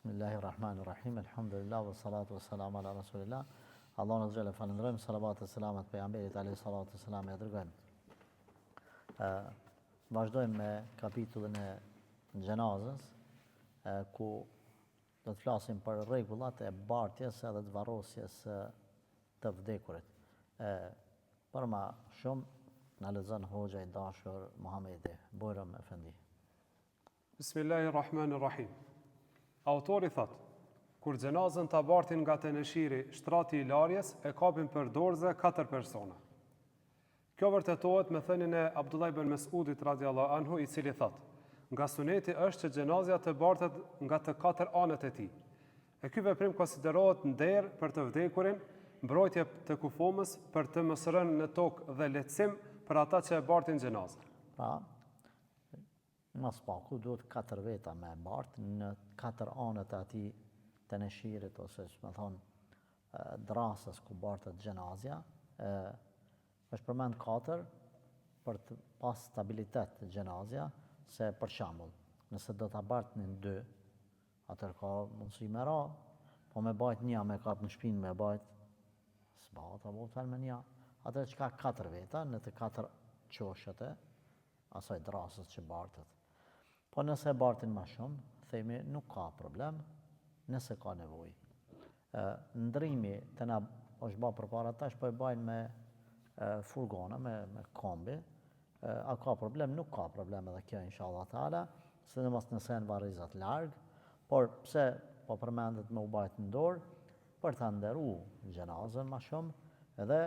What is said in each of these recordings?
Bismillahirrahmanirrahim. Elhamdulillah ve salatu ve selam ala Rasulillah. Allahun azze xhelle falënderojmë, salavat e selamet pejgamberit alayhi salatu ve selam e dërgojmë. Ë vazhdojmë me kapitullin e xhenazës, ku do të flasim për rregullat e bartjes edhe të varrosjes së të vdekurit. E për ma shumë na lexon hoxha i dashur Muhamedi. Bujrum efendi. Bismillahirrahmanirrahim. Autori thotë, Kur xhenazën ta bartin nga teneshiri, shtrati i larjes, e kapin për dorëze katër persona. Kjo vërtetohet me thënien e Abdullah ibn Mes'udit radijallahu anhu i cili thotë, Nga suneti është që xhenazja të bartet nga të katër anët e tij. E ky veprim konsiderohet nder për të vdekurin, mbrojtje të kufomës për të mos rënë në tokë dhe lehtësim për ata që e bartin xhenazën. Pra, Ma së paku duhet katër veta me e bart në katër anët e atij teneshirit ose si me thonë drasës ku bartet xhenazja, e, është përmend katër për të pas stabilitet xhenazja, se për shembull, nëse do ta bartnin dy, atëherë ka mundësi me ra, po me bajt një me kap në shpinë me bajt, s'bahet apo me një, atëherë çka katër veta në të katër qoshet e asaj drasës që bartet. Po nëse e bartin ma shumë, themi nuk ka problem, nëse ka nevojë. Ë ndrimi te na është ba përpara tash po e bajnë me furgona, me me kombi. A ka problem? Nuk ka problem edhe kjo inshallah taala, sidomos nëse janë varrezat larg, por pse po përmendet me u bajt në dorë për ta nderu xhenazën ma shumë edhe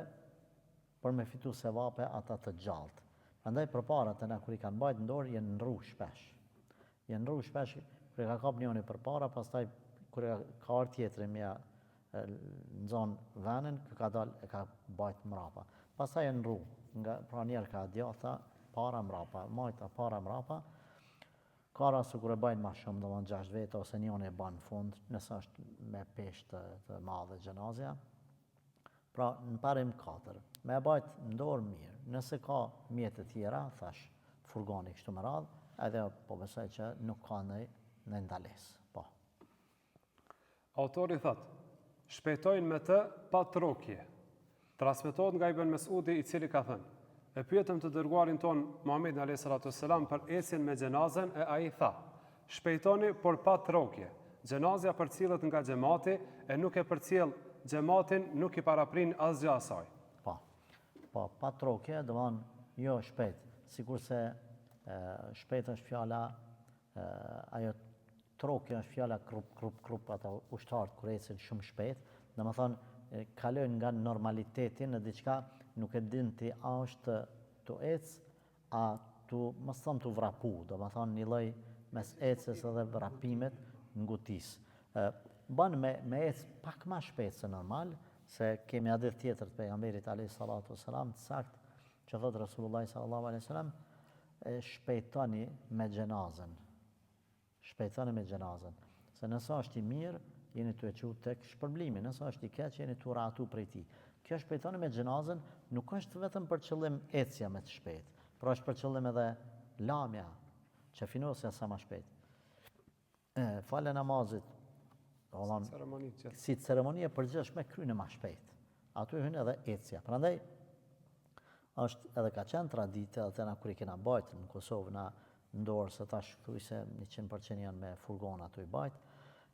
për me fitu sevape ata të gjalltë. Prandaj përpara te na kur i kanë mbajt në dorë janë ndrru shpesh. Janë ndrru shpesh kur e ka kap njoni përpara, pastaj kur e ka ardh tjetri me ja nxon venin, ky ka dal e ka bajt mrapa. Pastaj janë ndrru, nga pra njëherë ka djathta para mrapa, majta para mrapa. Ka raste kur e bajnë ma shumë, domethënë 6 veta ose njoni e ban në fund, nëse është me peshë të, të madhe xhenazja. Pra, në parim katër. Me e bajt në dorë mirë. Nëse ka mjete tjera, thash, furgoni kështu me radhë, edhe po besoj që nuk ka në, në ndalesë. Po. Autori thotë, shpejtojnë me të pa trokje. Transmetohet nga Ibn Mesudi i cili ka thënë, e pyetëm të dërguarin tonë Muhammedin alayhi salatu wassalam për ecjen me xhenazen e ai tha, Shpejtoni, por pa trokje. Xhenazja përcillet nga xhemati e nuk e përcjell xhematin nuk i paraprin asgjë asaj. Po. Po, pa trokje, domethënë jo shpejt, sikurse shpejt është fjala ajo trokje është fjala krup krup krup ata ushtarët kur ecin shumë shpejt, domethënë kalojnë nga normaliteti në diçka nuk e din ti a është tu ec A tu, mos them tu vrapu, domethënë një lloj mes ecjes edhe vrapimit ngutisë. Ë ban me me ec pak ma shpejt se normal, se kemi hadith tjetër të pejgamberit alayhi salatu wasalam të saktë që thotë Resulullah sallallahu alaihi wasallam shpejtoni me xhenazën. Shpejtoni me xhenazën, se nëse është i mirë, jeni tu e çu tek shpërblimi, nëse është i keq, jeni tu rahatu prej tij. Kjo shpejtoni me xhenazën nuk është vetëm për qëllim ecja me të shpejtë, por është për qëllim edhe lamja, qefinosja sa ma shpejt. E, falja e namazit, domethënë, si ceremoni e përgjithshme kryne ma shpejt. Aty hyn edhe ecja. Prandaj është edhe ka qenë traditë edhe te na kur i kena bajt në Kosovë na në dorë se tash thujse 100% janë me furgona tu i bajt,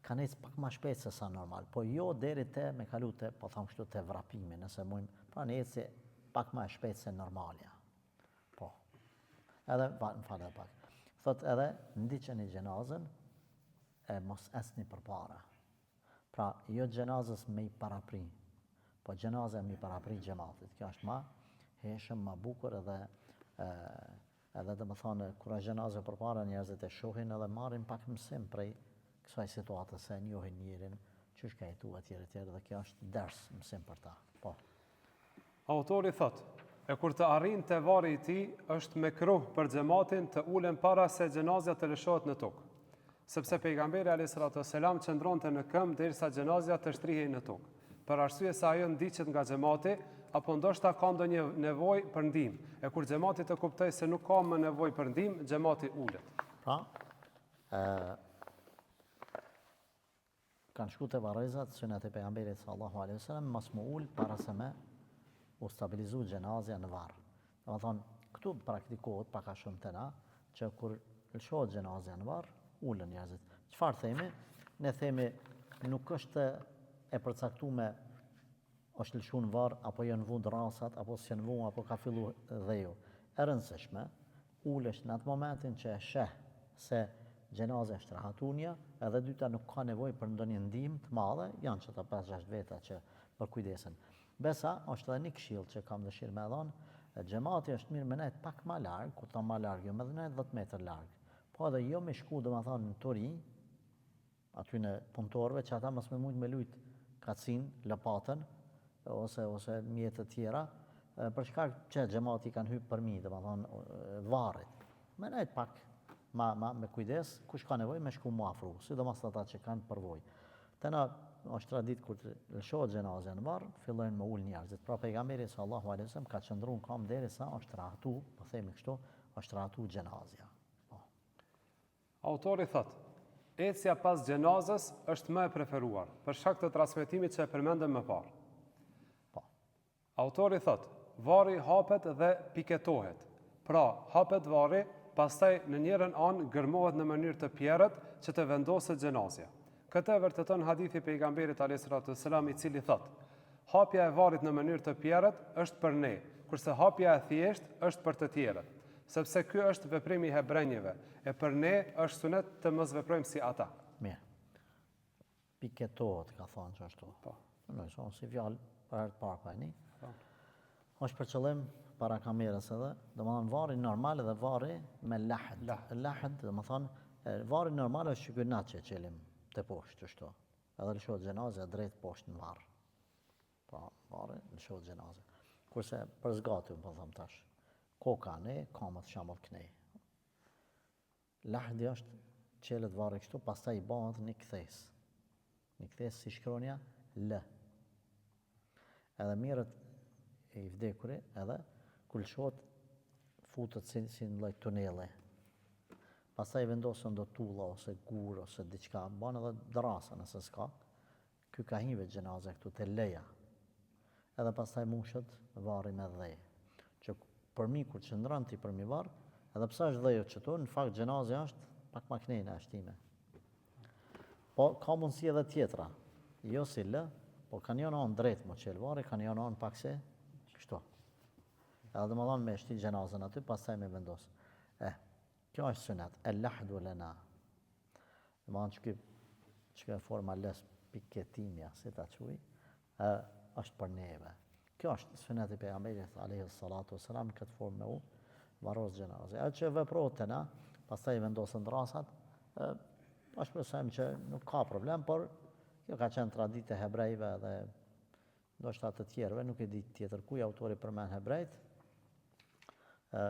kanë ecë pak ma shpejt se sa normal, po jo deri te me kalu te, po tham kështu te vrapimi, nëse mujmë, pra një ecje pak ma e shpejt se normalja. Po. Edhe, pa, më fal edhe pak. Thot edhe, ndiqeni xhenazën e mos ecni përpara. Pra, jo xhenazës me i parapri, po xhenaza me i parapri xhematit. Kjo është ma hijshëm, ma bukur edhe e, edhe domethënë kur është xhenaza përpara njerëzit e shohin edhe marrin pak mësim prej kësaj situate se e njohin njerin qysh ka jetu etj etj dhe kjo është ders mësim për ta. Po. Autori thotë, E kur të arrijnë te varri i tij, është mekruh për xhematin të ulen para se xhenazja të lëshohet në tokë. Sepse Pejgamberi alejhi salatu ves selam qëndronte në këmbë derisa xhenazja të shtrihej në tokë, për arsye se ajo ndiqet nga xhemati, apo ndoshta ka ndonjë nevojë për ndihmë, e kur xhemati të kuptojë se nuk ka më nevojë për ndihmë, xhemati ulet. Pra, ë. Kanë shku te varrezat sunet i pejgamberit sallallahu alaihi wasallam mos m'u ul para se me u stabilizu xhenazja në varr. Domethënë, këtu praktikohet pak a shumë te na që kur lëshohet xhenazja në varr, ulen njerëzit. Çfarë themi? Ne themi nuk është e përcaktume është lëshu në varr apo janë vu dërrasat apo s'janë vu apo ka fillu dheu. E rëndësishme, ulesh në atë momentin që e sheh se xhenazja është rahatu një, edhe dyta nuk ka nevojë për ndonjë ndihmë të madhe, janë qata 5-6 veta që përkujdesen. Besa është edhe një këshillë që kam dëshirë me e dhonë, xhemati është mirë me nejt pak ma larg, kur tham ma larg, jo me nejt 10 metër larg, po edhe jo me shku domethonë në turi, atyne punëtorëve që ata mos me mujt me lujt kacin, lopatën ose ose mjete të tjera, për shkak që xhemati kanë hyp përmi, domethonë varrit. Me nejt pak ma, ma me kujdes, kush ka nevojë me shku mu afru, sidomos ata që kanë përvojë. Te na është traditë kur të lëshohet xhenazja në varr, fillojnë me ul njerëzit. Pra pejgamberi sallallahu alaihi wasallam ka qëndruar në këmbë derisa është rahatu, po themi kështu, është rahatu xhenazja. Po. Autori thotë, Ecja pas xhenazes është më e preferuar, për shkak të transmetimit që e përmendëm më parë. Po. Autori thotë, Varri hapet dhe piketohet. Pra, hapet varri, pastaj në njërën anë gërmohet në mënyrë të pjerrët që të vendoset xhenazja. Këtë e vërteton hadithi i Pejgamberit alejhi salatu ves selam i cili thotë, Hapja e varrit në mënyrë të pjerrët është për ne, kurse hapja e thjeshtë është për të tjerët. Sepse ky është veprim i hebrenjve, e për ne është sunet të mos veprojmë si ata. Mirë. Piketohet, ka thonë qashtu. Po. Në shumë si fjalë për herë të parë po e ni. Po. Është për qëllim para kamerës edhe, domethonë varri normal dhe varri me lahd. Lahd, domethonë, varri normal është që na që çelim te poshtë qështu. Edhe lëshohet xhenazja drejt poshtë në varr. Pra, varri, lëshohet xhenazja. Kurse për zgatje, po them tash, koka anej, kamët shembull knej. Lahdi është çelet varri kështu, pastaj i bëhet një kthesë. Një kthesë si shkronja L. Edhe mirret i vdekuri, edhe kur lëshohet futet si, si në lloj tuneli. Pastaj vendosen do tulla ose gur ose diçka, bën edhe dërrasa nëse s'ka. Ky ka hi vetë xhenaza këtu te L-ja. Edhe pastaj mushet varri me dhe. Që përmi kur qëndron ti përmi varr, edhe pse është dheu qëtu, në fakt xhenazja është pak ma knej në ashtime. Po ka mundësi edhe tjetra. Jo si L, po ka njënë anë drejt m'u çel varri, ka njënë anë pak si kështu. Edhe domethonë me shti xhenazën aty, pastaj me vendos. Eh, kjo është sunet, el lahdu lena. Domethonë që kjo, që kjo forma L-së piketimja, si ta quj, e, është për neve. Kjo është sunet i pejgamberit alejhi salatu selam në këtë formë me u varros xhenaze. Ajo që veprohet te na, pastaj vendosen dërrasat, e, është shpresojmë që nuk ka problem, por kjo ka qenë traditë e hebrejve dhe Ndoshta të tjerëve, nuk e di tjetër kuj autori përmend hebrejt. Ë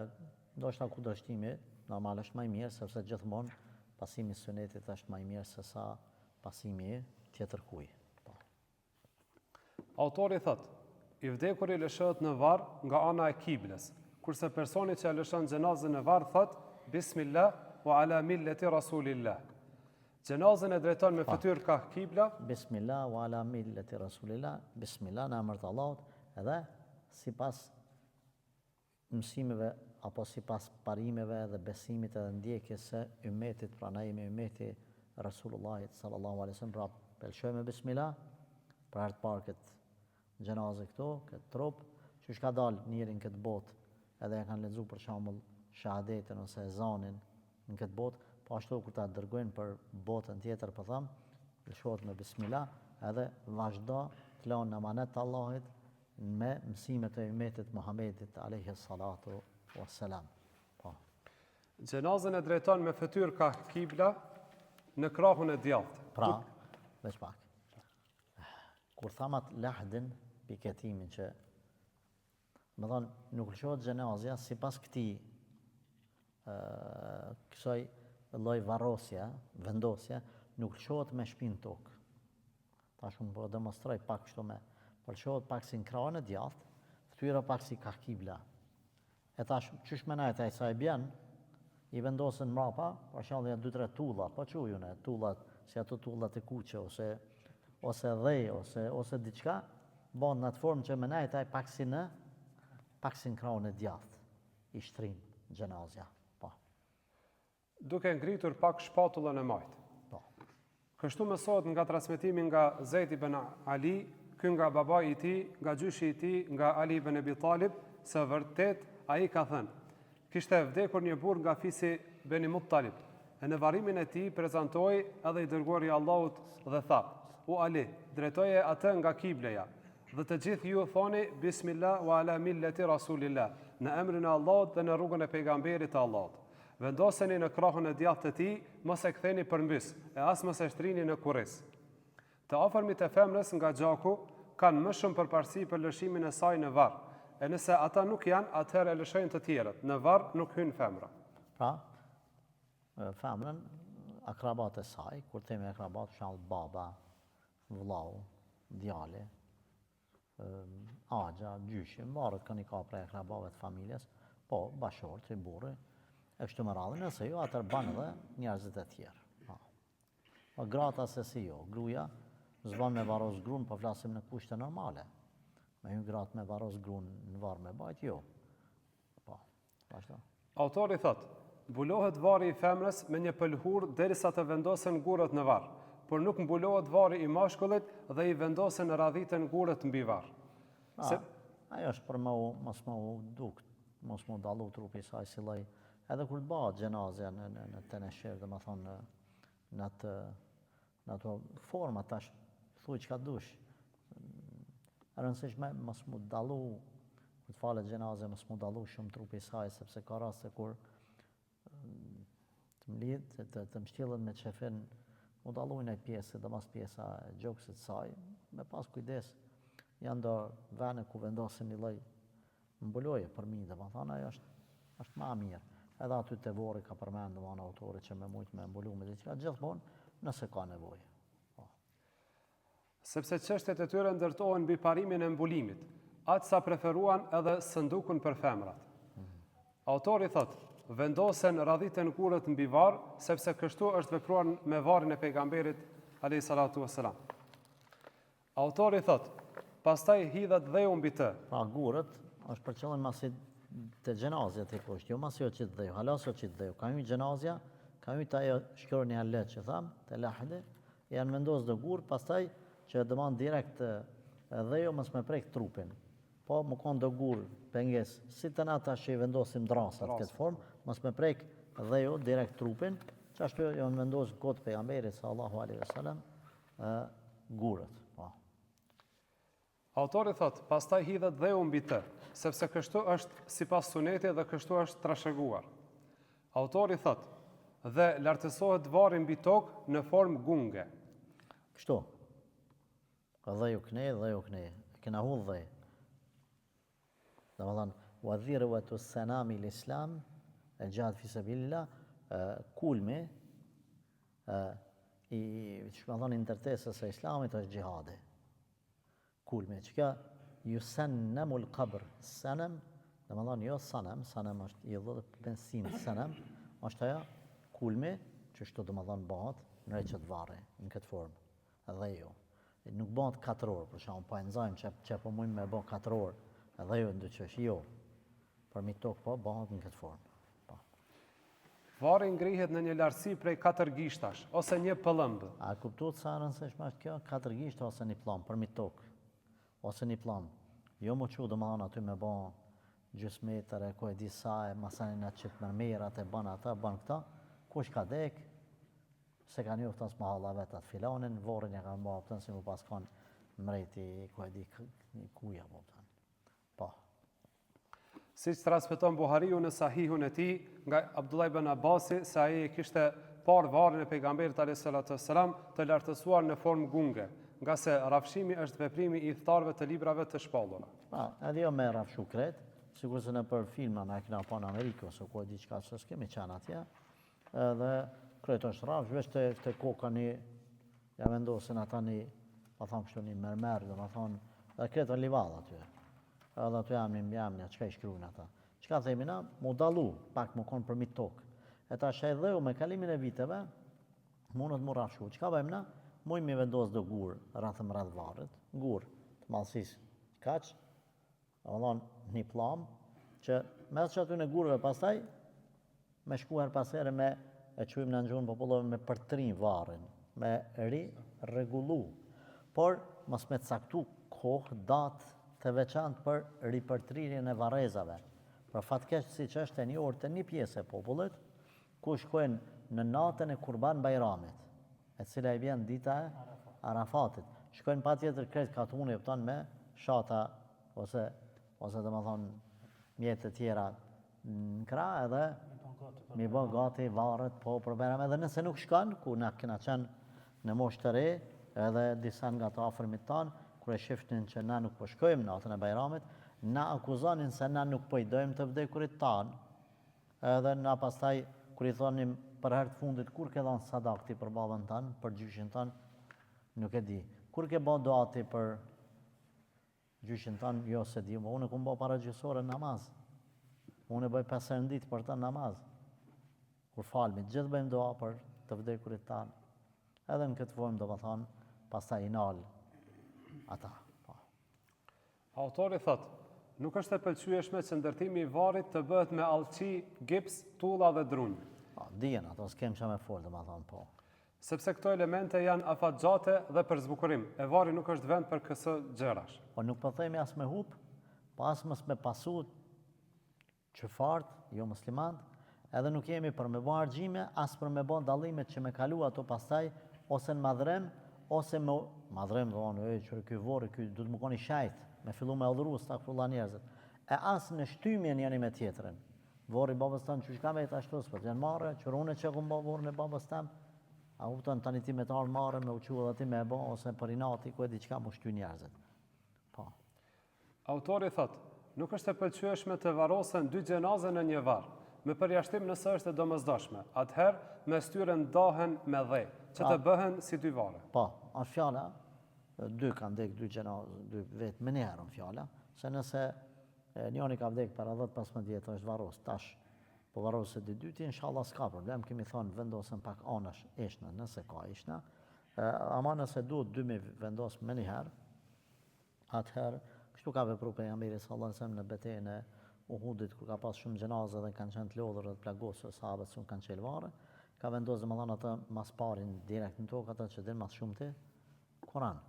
ndoshta kundërshtimi normal është më i mirë sepse gjithmonë pasimi i sunetit është më i mirë se sa pasimi i tjetër kuj. Po. Autori thotë, i vdekuri lëshohet në varr nga ana e kiblës, kurse personi që e lëshon xhenazën në varr thotë, Bismillah wa ala milleti Rasulillah. Xhenazën e drejton me fytyrë kah kibla. Bismillah wa ala milleti Rasulillah, Bismillah në emër të Allahut, edhe sipas mësimeve apo sipas parimeve dhe besimit edhe ndjekjes së ymetit, pra na jemi ymeti Rasulullahit sallallahu alaihi wasallam, pra pe lëshojmë me bismillah, për herë të parë këtë xhenaze këtu, këtë trup, qysh ka dalë njeri në këtë botë, edhe ja kanë lexu për shembull shahadetin ose ezanin në këtë botë, po ashtu kur ta dërgojnë për botën tjetër, po them, lëshohet me bismillah, edhe vazhdo të lanë në amanet të Allahit me mësimet e ymetit Muhammedit alayhi salatu wassalam. Po. Xhenazën e drejton me fytyrë kah kibla në krahun e djathtë. Pra, veç pak. Kur thamë atë lahdin, piketimin që, domethonë, nuk lëshohet xhenazja sipas këtij, kësaj lloj varrosja, vendosja, nuk lëshohet me shpinë n'tokë. Tash unë po demonstroj pak kështu me, po lëshohet pak si në krahun e djathtë, fytyra pak si kah kibla. E tash, qysh me najt ai sa e bjen, i vendosen mrapa, për shembull ja 2-3 tulla, po quj une, tulla. Si ato tullat e kuqe ose ose dhe ose ose diçka, bëhet në atë formë që me nejt ai pak si në pak si në krahun e djathtë i shtrim xhenazja. Po. Duke ngritur pak shpatullën e majtë. Po. Kështu mësohet nga transmetimi nga Zejd ibn Ali, ky nga babai i tij, nga gjyshi i tij, nga Ali ibn Ebi Talib, se vërtet ai ka thënë: Kishte vdekur një burrë nga fisi Beni Muttalib, e në varrimin e tij prezantohej edhe i dërguari i Allahut dhe tha: O Ali, drejtoje atë nga kibleja, dhe të gjithë ju thoni Bismillah wa ala milleti Rasulillah, në emrin e Allahut dhe në rrugën e pejgamberit të Allahut. Vendoseni në krahun e djathtë të tij, mos e ktheni përmbys, e as mos e shtrini në kurriz. Të afërmit e femrës nga gjaku kanë më shumë përparësi për lëshimin e saj në varr, e nëse ata nuk janë, atëherë e lëshojnë të tjerët, në varr nuk hyn femra. Pra, femrën, akrabat e saj, kur themi akrabat, për shembull baba, vllau, djali, axha, gjyshi, varet kënd i ka prej akrabave të familjes, po, bashkëshorti, burri, e kështu me radhë, nëse jo, atëherë ban edhe njerëzit e tjerë. Po. Po, gratë asesi jo, gruja, s'ban me varros grun, po flasim në kushte normale. Me hy gratë me varros grun në varr me bajt, jo. Po, vazhdo. Autori thotë, mbulohet varri i femrës me një pëlhurë derisa të vendosen gurët në varr, por nuk mbulohet varri i mashkullit dhe i vendosen radhiten gurët mbi varr. Pra, Se... ajo është për me u, mos me u duk, mos me u dallu trupi i saj si lloj, edhe kur të bëhet xhenazja në, në, në teneshir, domethonë në, në atë Në ato forma tash thuj çka dush. E rëndësishme mos mu dallu kur të falet xhenaze mos mu dallu shumë trupi i saj sepse ka raste kur të mlidh, të, të, të mshtillet me qefin, mu dallu një pjesë, sidomos pjesa e gjoksit saj, me pas kujdes, janë do vene ku vendosin një lloj mbuloje përmi, domethonë, ajo është, është ma mirë. Edhe aty te vorri ka përmend, domethonë, autori që me mujtë me mbulu me diçka, gjithmonë, nëse ka nevojë. Po. Sepse çështjet e tyre ndërtohen mbi parimin e mbulimit, aq sa preferuan edhe sëndukun për femrat. Mm. Autori thotë, vendosen radhiten gurët mbi varr, sepse kështu është vepruar me varrin e pejgamberit alayhi salatu wassalam. Autori thotë, Pastaj hidhet dheu mbi të. Pra gurët është për qëllim masi te xhenazja te poshtë, jo masi o qit dheu, hala s'o qit dheu. Ka hy xhenazja, ka hy te ajo shkronja L që tham, te lahdi, janë vendos do gur, pastaj që domethënë direkt dheu mos me prek trupin. Po me kon do gur pengesë, si te na tash që i vendosim drasat këtë formë, mos me prek dheu direkt trupin, qashtu janë vendos në kohë të pejgamberit sallallahu alaihi wasallam, ë gurët, po. Autori thotë, pastaj hidhet dheu mbi të, sepse kështu është sipas sunetit dhe kështu është trashëguar. Autori thotë, dhe lartësohet varri mbi tokë në formë gunge. Kështu. Dheu knej, dheu knej. E kena hudh dhe. Domethënë, wa dhirwatu sanami l'islam, el xhihad fi sabilillah, kulmi, i, që me thonë, ndërtesës së islamit është xhihadi. Kulmi, që kjo, jusennemu l-kabr, senem, domethënë, jo sanem, sanem është idhull, dhe sin, senem, është ajo kulmi, që shtu domethënë bëhet, ngrihet varri, në këtë formë, dhe jo. Nuk bëhet katror, për shembull, po e nxajmë që, që po mujmë me bë katror, edhe jo ndë jo. Përmi tokë po, bëhet në këtë formë. Po. Varri ngrihet në një lartësi prej katër gishtash, ose një pëllëmbë. A e kuptuat sa e rëndësishme është kjo? Katër gishta ose një pëllëmbë, përmi tokë. Ose një pëllëmbë. Jo m'u çu domethënë aty me bë gjysmë metër e ku e di sa e masanej na qit mermerat e bën ata, bën këta. Kush ka dek, s'e ka njoft as mahalla vet atë filanin, vorrin ja kanë bë kupton si mu pas kon mreti ku e di kuja po kupton. Po. Siç transmeton Buhariu në Sahihun e tij nga Abdullah ibn Abbasi se ai e kishte parë varrin e pejgamberit alayhis salatu wassalam të lartësuar në formë gunge, ngase rrafshimi është veprimi i ithtarëve të librave të shpallura. Pra, edhe jo me rrafshu krejt, sikurse nëpër filma na e kena pa në Amerikë ose ku e di çka se s'kemi qenë atje, edhe krejt është rrafsh, veç te, te koka një, ja vendosin ata një, pa thonë kështu një mermer, domethonë, dhe krejt është livadh aty. Edhe aty emni mbiemni, çka i shkruajnë ata. Çka themi na, mu dallu, pak me konë përmi tokë. E tash ai dheu me kalimin e viteve, Mundet m'u rrafshu. Çka bëjmë na? Mujmë m'i vendos do gurë rreth e rreth varrit, gurë të madhësisë kaq, domethënë një pllamë, që mes qatyne gurëve pastaj, me shku herë pas here me e qujmë në gjuhën popullore me përtri varrin, me rirregullu. Por, mos me caktu kohë, datë të veçantë për ripërtrirjen e varrezave. Për fat keq siç është e njohur te një pjesë e popullit, ku shkojnë në natën e Kurban Bajramit, e cila i bjen dita e Arafatit. Shkojnë patjetër krejt katuni, kupton, me shata ose ose domethënë mjete të tjera në krah edhe m'i bo gati varret po për Bajram edhe nëse nuk shkon, ku na kena qenë në moshë të re, edhe disa nga të afërmit tanë, kur e shifnin që na nuk po shkojmë natën e Bajramit, na akuzonin se na nuk po i dojmë të vdekurit tanë, Edhe na pastaj kur i thonim për herë të fundit kur ke dhënë sadak ti për babën tënd, për gjyshin tënd, nuk e di. Kur ke bë dua ti për gjyshin tënd, jo s'e di, po unë kum bë para gjysë ore namaz. Unë e bëj pesë herë në ditë për të namaz. Kur falmi, të gjithë bëjmë dua për të vdekurit tanë. Edhe në këtë formë, domethënë, pastaj i nal ata. Po. Autori thotë, Nuk është e pëlqyeshme që ndërtimi i varrit të bëhet me allçi, gips, tulla dhe drunj. Po, dihen ato, s'kem çka me fol, domethënë, po. Sepse këto elemente janë afatgjate dhe për zbukurim, e varri nuk është vend për këso gjërash. Po nuk po themi as me hup, po as mos me pasu Qyfart, jo muslimant, edhe nuk jemi për me bo harxhime, as për me bo dallime që me kalu ato pastaj, ose në madhrim, ose me madhrim, thonë, e, qyre ky vorri, ky duhet me kon i shejt, me fillu me adhuru, estagfirullah njerëzit. E as në shtymje njëri me tjetrin. Vorri babës tënd qysh ka met ashtu, s'po të vjen marre, qyre unë që kom bo vorrin e babës tem, a kupton tani ti me të ardhë marre, me u çu edhe ti me e bo, ose për inati, ku e di çka m'u shty njerëzit. Po. Autori thotë, Nuk është e pëlqyeshme të varrosen dy xhenaze në një varr, me përjashtim nëse është e domosdoshme, atëherë mes tyre ndahen me dhe, që të bëhen si dy varre. Po, është fjala, dy kanë vdek dy xhenaze, dy vetë menjëherë është fjala, se nëse njëri ka vdek para 10-15 vjet është varros tash, po varroset i dyti, inshallah s'ka problem, kemi thonë vendosen pak anash eshna, nëse ka eshna, ama nëse duhet dy me vendos menjëherë, Atëherë, kështu ka vepru Pejgamberi sallallahu alejhi ve sellem në betejën e Uhudit, kur ka pas shumë xhenaze dhe kanë qenë të lodhur dhe të plagosur sahabët s'un kanë çelë varre, ka vendos domethënë atë ma s'parin direkt në tokë atë që din ma së shumti Kur'an.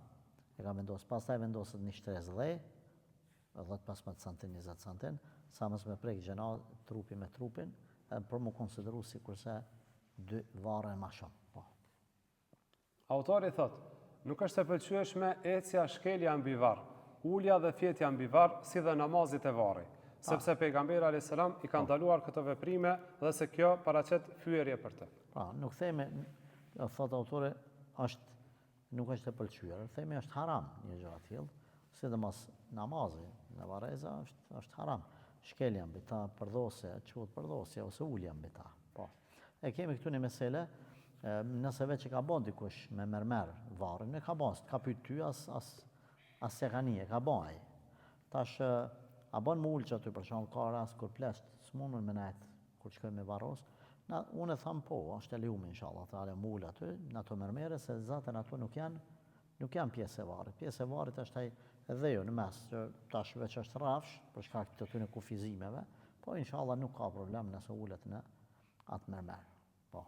E ka vendos, pastaj vendoset një shtresë dhe, 10-15 cm, 20 cm, sa mos me prek xhenaze trupi me trupin, edhe për m'u konsideru sikurse dy varre ma shumë. Po. Autori thotë, Nuk është e pëlqyeshme ecja shkelja mbi varr, ulja dhe fjetja mbi varr, si dhe namazi te varri, sepse Pejgamberi alejhi selam i ka ndaluar këto veprime dhe se kjo paraqet fyerje për të. Pra, nuk themi, thotë autori, është nuk është e pëlqyer, themi është haram një gjë e tillë, sidomos namazi në varreza është është haram. Shkelja mbi ta, përdhosja, quhet përdhosja ose ulja mbi ta. Po. E kemi këtu një mesele, nëse veç e ka bo dikush me mermer varrin, e ka bo, s'të ka pyt ty, as, as, as s'e ka ni, e ka bo ai. Tash, a bon m'u ulë qaty, për shembull, ka rast kur pleqt, s'munën me nejt, kur shkojnë me varros, na, unë e tham po, është e lejume, inshallah, teala m'u ulë aty, në ato mermere, se zaten ato nuk janë, nuk janë pjesë e varrit. Pjesë e varrit është ai dheu në mes, që tash veç është rrafsh, për shkak të këtyre kufizimeve, po inshallah nuk ka problem nëse ulet në atë mermer. Po.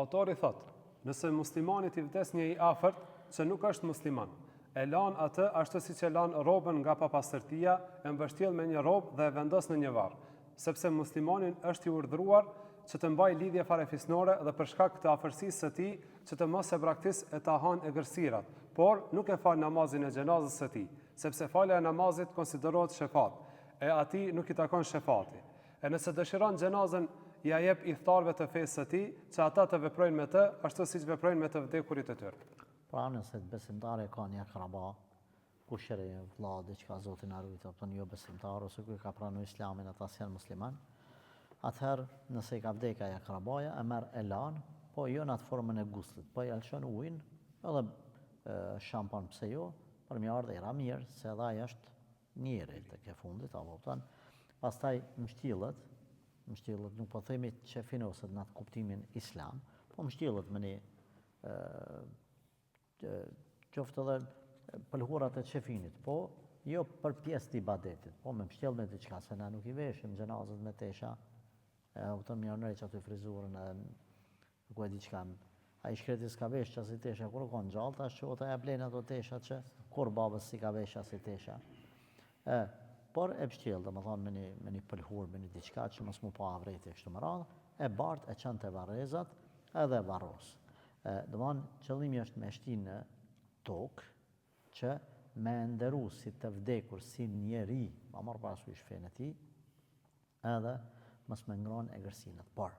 Autori thotë, nëse muslimanit i vdes një i afërt që nuk është musliman, e lan atë ashtu siç e lan rrobën nga papastërtia, e mbështjell me një rrobë dhe e vendos në një varr, sepse muslimani është i urdhëruar që të mbajë lidhje farefisnore dhe për shkak të afërsisë së tij që të mos e braktisë e ta hanë egërsirat, por nuk e fal namazin e xhenazës së tij, sepse falja e namazit konsiderohet shefat, e atij nuk i takon shefati. E nëse dëshiron xhenazën, ia jep ithtarëve të fesë së tij, që ata të veprojnë me të, ashtu siç veprojnë me të vdekurit e tyre. Pra nëse besimtari ka një akraba, kushëri, vlla, diçka Zoti na rujt, apo jo besimtar ose ku e ka pranu Islamin, ata s'janë musliman, atëherë nëse i ka vdek ai akrabaja, e merr e lan, po jo në atë formën e guslit, po ia lëshon ujin, edhe shampon pse jo, për me ardhë era mirë, se edhe ai është njeri tek e fundit, a kupton? Pastaj mshtillet, mshtillet nuk po themi qefinoset në atë kuptimin islam, Po mshtillet me një qoftë edhe pëlhurat e qefinit, po jo për pjesë të ibadetit, po me mshtjell me diçka, se na nuk i veshim xhenazët me tesha, e kupton me ndreq aty frizurën e ku e di çka. Ai shkreti s'ka vesh qasi tesha kur u kon gjallë, tash që ata ja blejnë ato tesha që kur babës s'i ka vesh asi tesha. E, por e pshtjell, domethonë me një, me një pëlhurë, me një diçka që mos m'u pa avreti e kështu me radhë, e bart e çon te varrezat edhe varros. E, domethonë, qëllimi është me shti në tokë, që me nderu si të vdekur, si njeri, pa marrë parasysh fenë e tij, edhe mos me ngron egërsinat. Por,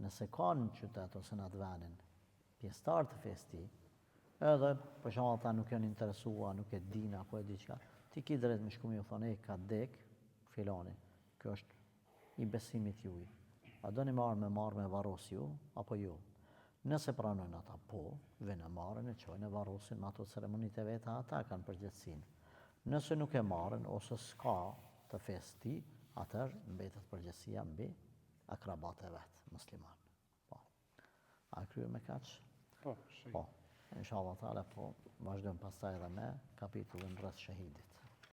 nëse ka në qytet ose në atë venin pjesëtar të fesë tij, edhe për shembull ata nuk janë interesua, nuk e dinë apo e diçka, ti ki drejt me shku me ju thonë, e ka dek filani. Kjo është i besimit juj. A doni me ardhë me marrë me varros ju, apo ju? Nëse pranojnë ata, po, vjen e marrin e çojnë e varrosin me ato ceremonitë e veta, ata kanë përgjegjësinë. Nëse nuk e marrin ose s'ka të fesë tij, atëherë mbetet përgjegjësia mbi akrabat e vet, musliman. Po. A krye me kaq? Po, shehid. Po. Inshallah teala po vazhdojmë pastaj edhe me kapitullin rreth shehidit.